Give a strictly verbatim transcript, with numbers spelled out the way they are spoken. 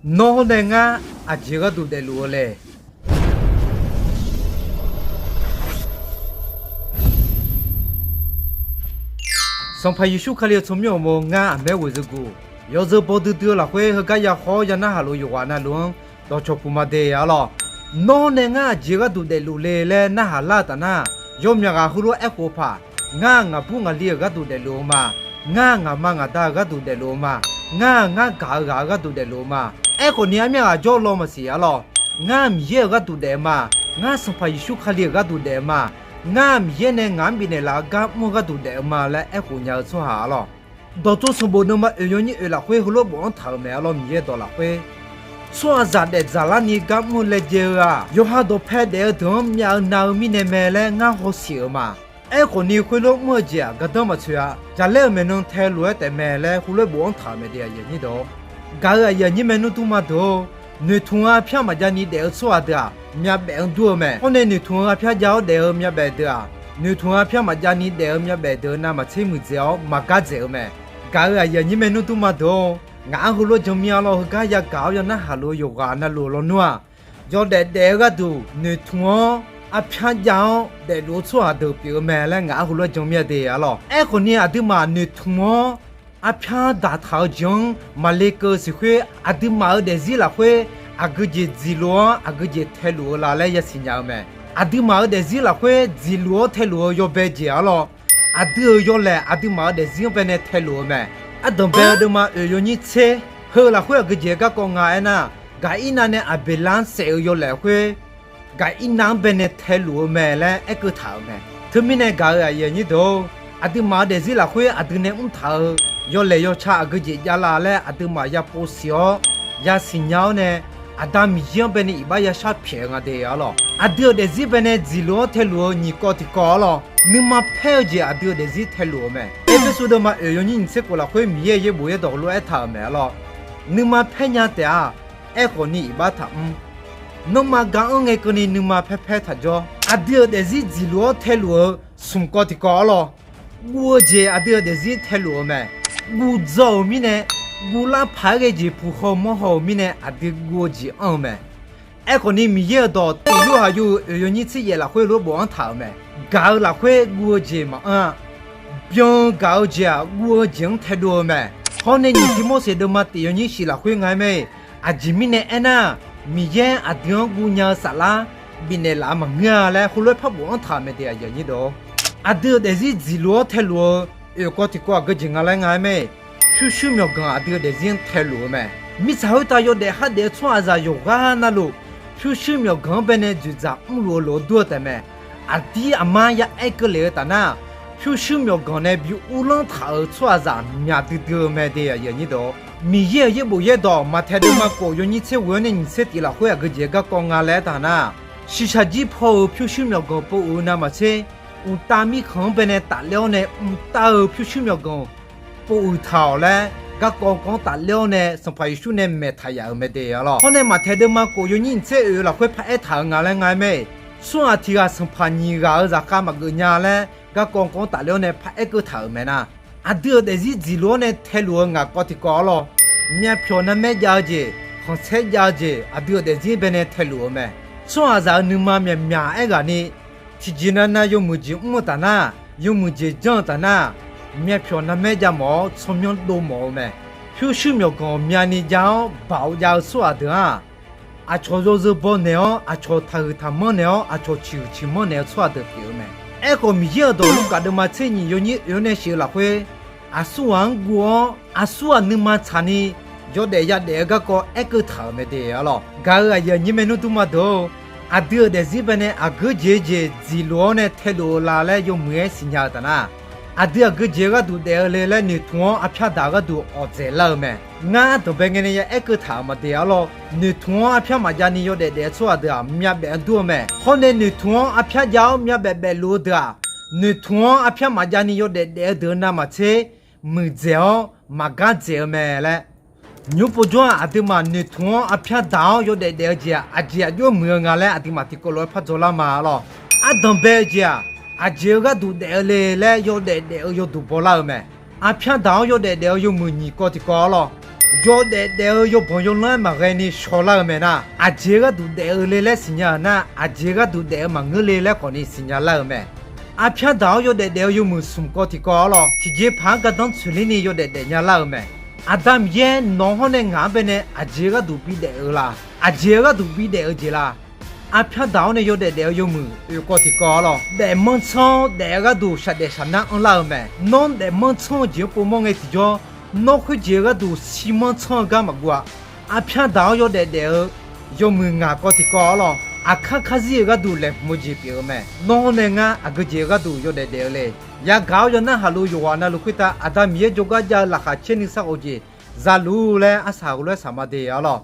Nawr hawr nae ngar aqjeq gharduq daefluf-eu le? Sanqpaq Yeqsur Kali-euq tsawrmyanr uqmov ngar aqmaer ghoeqzeu guq, yawzeu baw duidui-eu lafkhoer heugar ya khawf-awr ya narhaq lof-eu yawqghaq navluf-anr dawqcawq puq ma de-a lawq. Nawr nae ngar aqjeq gharduq daefluf le laer narhaq lar-eu taf nar, yawmyaq ghaq heulof-aer aerkhof paq, ngar ngaqbur ngaqli-euq gharduq daefluf-eu ma. Ngar ngaqma ngaqda-euq gharduq daefluf-eu ma. Ngar ngar gaq-eu ghaq-euq gharduq daefluf-eu ma. Aerkhawf ni armyar ghaq jawr law maqsiq-a lawq. Ngar Miqyaer-euq gharduq daef-eu ma. Ngar Sanqpaq Yeqsur Kali-euq gharduq daef-eu ma. Ngar Miqyaer nae ngaq-anr bifnaeq laf-eu gar mr-eu gharduq daef-eu ma laer aerkhof nya-eu tsawrhaq-a lawq. Dawqtsov sanqbof deuvma oeq yawnyir oeq lafkhoer heulof bofanr taq-euq mae-a lawq, Miqyaer dawq lafkhoer. Tsawrhaqzaq daefdzaq larni gar mr-eu laejae-eu-aq, yawqha dawqpae daef-eu deuq-anr myav-eu mirnae mae laer ngar hawsiq-euq ma. Aerkhawf ni khoerlof mr-eu jeq-aq gardanr maqtsoeq-a. Jaqlaer-euq maeqnan tae lof-aer taef mae laer heulof bofanr taq-euq mae de, aqyuif aqnyir deuq-or. Gaq-euq aqyuif aqnyir maernmr dmrma deuq-or, noeqtmq-eu arpyar maqjav ni daef-eu tsawrhaq deuq-aq, myavbaef-anr dur-eu mae. Hawr nae noeqtmq-eu arpyar jav-awr daef-eu myavbaef deuq-aq, noeqtmq-eu arpyar maqjav ni daef-eu myavbaef deuq navmaqtser muiqdzaeq-awr maqgar dzaeq-eu mae. Gaq-euq aqyuif aqnyir maernmr dmrma deuq-or, ngaq-anr heulof janmir-a lawr, heugar yagaq-awr ya narhaq lof-eu yawqghaq navluf-eu lawnmr-aq, yawdaef daef-eu gharduq noeqtmq-awr arpyar jav-awr daefluf-eu tsawrhaq deuq pyeuf-eu mae laer ngaq-anr heulof-aer janmir-a de-a lawq. Aerkhawf ni aqduimaf noeqtmq-awr arpyar daqtaq-eu jeq-anr maqle keuv-eu siq khoer, aqduimaf-euq daefzir lafkhoer aqgeu jeq dziqluf-awr aqgeu jeq taeluf-eu la laer yasiq nya-eu mae. Aqduimaf-euq daefzir lafkhoer dziqluf-awr taeluf-eu yawbae jeq-a lawq. Aqdui-euq yawlaeq aqduimaf-euq daefzir-anr baenae taeluf-eu mae. Ardanq bae-eu deuvma oeq yawnyir tser, heu lafkhoer aqgeu jeq garkawv nga aernar, Gaqirnav nae Aqbeqlar-anr saef-eu yawlaeq khoer, Gaqirnav-anr baenae taeluf-eu mae laer aerkeuv taq-euq mae. Teumirnae gaq-euq aqyuif aqnyir deuq-or, aqduimaf-euq daefzir lafkhoer aqdui nae mrtaq-euq yawlaeq yawca aqgeu jeq javlav laer aqduimaf ya pov siq-awr yasiq nya-awr nae, Aqda Miqyaer-anr baenae iqbax ya shar pyaeq-eu nga de-a lawq. Aqdui-euq daefzir baenae dziqluf-awr taeluf-eu nyiq kawv tiq kawv-a lawq. Nuima paer-eu jeq aqdui-euq daefzir taeluf-eu mae. Erpersu deuvma oeq yawnyir nyiq tser khof lafkhoer Miqyaer-euq yaerbof yaerdawq heulof-aer aertaq-euq mae-a lawq. Nuima paer nya taef-a. Aerkhawf ni iqbax taq mr. Nanrma gar-anr ngae keuvni nuima paer paer taqjawr. Aqdui-euq daefzir dziqluf-awr taeluf-eu smq kawv tiq kawv-a lawq. Guv-eu jeq aqdui-euq daefzir taeluf-eu mae. Guv dzaw-euq mirnae, guvlar paq-aer ghae jeq puq haw mawr haw-euq mirnae aqdui guv-eu jeq anr-eu mae. Aerkhawf ni Miqyaer-euq dawq Tiq Yorhaq yur-eu oeq yawnyir tser yaef lafkhoer lof bofanr taq-euq mae. Gaq-eu lafkhoer guv-eu jeq maqanr-a. Byan-eu gaq-eu jeq-aq guv-eu jeq-anr taedov-eu mae. Hawr nae nyiq Tivmorseq deuvma tiq yawnyir shif lafkhoer nga-aer mae. Aqjeq mirnae aernar, Miqyaer aqdui-anr guv nya-eu saflar bifnaeq laf-eu maqngeur-a laer heulof-aer par bofanr taq-euq mae de, aqyuif aqnyir deuq-or. Aqdui-euq daefzir dziqluf-awr taeluf-eu oeq kawv tiq kawv aqgeu jeq nga laer nga-aer mae. Pyurshuir myawqganq aqdui-euq daefzir-anr taeluf-eu mae. Mirtsaq khoertav yawdaef khardaef-eu tsawrhaqzaq yawqghaq navluf, pyurshuir myawqganq-anr baenae dzoeqdzaq mrluf-eu lof-aer dur-eu taef mae. Aqdir aqmar ya aer keuvle-eu taf nar, pyurshuir myawqganq nae bi uvlanr taq-euq tsawrhaqzaq myaq duidui-eu mae de, aqyuif aqnyir deuq-or. Miqyaer-euq yaerbof yaerdawq Maqtaeq deuvma khof yawnyir tser ghoe-awr nae nyiq tser tif lafkhoer aqgeu jeq garkawv nga laer aertaq nar, shiqshaq jir paw-euq pyurshuir myawqganq pov uiq-eu navmaqtser, mqtav mirkhanq-anr baenae tafler-awr nae mqtav-euq pyurshuir myawqganq pov uiq taq-awq laer garkawv kawv-anr tafler-awr nae Sanqpaq Yeqsur nae maeq taq yaf-euq mae de-a lawq. Hawr nae Maqtaeq deuvma khof yawnyir nyiq tser oeq lafkhoer par aertaq-euq nga laer nga-aer mae. Tsawrhaq tiq ghaq sanqpaq nyiq ghaq-euq zaqkhav maqgeuf nya laer garkawv kawv-anr tafler-awr nae par aer keuv taq-euq mae nar, aqdui-euq daefzir dziqluf-awr nae taeluf-eu ngaq kawv tiq kawv-a lawq. Myavpyawq narmaer jav-eu jeq, khanqsaer jav-eu jeq aqdui-euq daefzir baenae taeluf-eu mae. Tsawrhaqzaq-euq nuima myaqmyaq aerghaq ni, tiqjeq navnav yawmuiq jeq mr-eu taf nar, yawmuiq jeq janr-eu taf nar, myavpyawq narmaer jav mawf-awr tsawrmyanr dov mawf-eu mae. Pyurshuir myawqganq myavni jav-awr baoq jav-eu tsawrhaq deuq-aq, aqcawq yawzeu baw naeq-awr, aqcawq taqhuiq taqmanr naeq-awr, aqcawq ciqhuiq ciqmanr naeq-eu tsawrhaq deuq pyeuf-eu mae. Aerkhawf, Miqyaer-euq dawq Lurkaf deuvma tser nyiq yawnyir oeq-awr nae shif-eu lafkhoer, aqsurghaq-anr guv-awr aqsurghaq nuima tsaqni yawdaef yadaef-eu garkawv aer keuv taq-euq mae de-a lawq. Gaq-euq aqyuif aqnyir maernmr dmrma deuq-or, aqdui-euq daefzir baenae aqgeu jeq-eu jeq dziqluf-awr nae taeluf-eu la laer yawmuiq-aer siqnya-eu taf nar, aqdui aqgeu jeq-eu gharduq daef-eu le laer noeqtmq-awr arpyar daq-eu gharduq awqdzaeq lar-eu mae. Ngar ardanqbae ngae nae ya aer keuv taq-euq maqde-a lawq. Noeqtmq-awr arpyar maqjav ni yawdaef daef-eu tsawrhaq deuq-aq, myavbaef-anr dur-eu mae. Hawr nae noeqtmq-awr arpyar jav-awr myavbaef baefluf-eu deuq-aq, noeqtmq-awr arpyar maqjav ni yawdaef daef-eu deuq-eu navmaqtser muiqdzaeq-awr maqgar dzaeq-eu mae laer. Nymr povjawr-aq, aqduimaf noeqtmq-awr arpyar daq-awr yawdaef daef-eu jeq-aq, aqjeq aqjox-aer muiq-eu nga laer aqduimaf tiqkawv lof-aer par dzaw lar ma-a lawq. Ardanqbae-eu jeq-aq, aqjeq-eu gharduq daef-eu le laer yawdaef daef-eu yawduq bawlar-eu mae. Arpyar daq-awr yawdaef daef-eu yawmuiq nyiq kawv tiqkawv-a lawq. Yawdaef daef-eu yawbanq yawlanr-aer maqghae ni shawlar-eu mae nar, aqjeq gharduq daef-eu le laer siqnya-euq nar, aqjeq gharduq daef-eu maqngeur le laer khawf ni siqnya lar-eu mae. Arpyar daq-awr yawdaef daef-eu yawmuiq smq kawv tiqkawv-awr lawr, tiqjeqpaq-anr gardanr tsoeqler ni yawdaef daef nya lar-eu mae. Aqda Miqyaer nawq hawr nae ngaq-anr bae nae aqjeq gharduq bidaef-eu la? Aqjeq gharduq bidaef-eu jeq la? Arpyar daq-awr nae yawdaef daef-eu yawmuiq oekawv tiqkawv-awr lawr, daefmanr tsanr-awr daef-eu gharduq shaqdaef shaqnar anrlar-eu mae. Nawr daefmanr tsanr-eu jeq-anr povmawr ngae tiqjawr, nawr khoerjeq-eu gharduq shirmanr tsanr-eu gar maqguv-a. Arpyar daq-awr yawdaef daef-eu yawmuiq ngaq kawv tiqkawv-awr lawr, aqkar karzir-eu gharduq laeqhmq-eu jeq pyeuf-eu mae. Nawr hawr nae ngar aqgeu jeq-eu gharduq yawdaef daef-eu le? Yagaq-awr yawnarhaq luf yawqghaq navluf khoertav Aqda Miqyaer jawrgar jav-eu laqkhaq caer nuisar of jeq zaluf laer arsaq heulof-aer saqma de-awr lawr.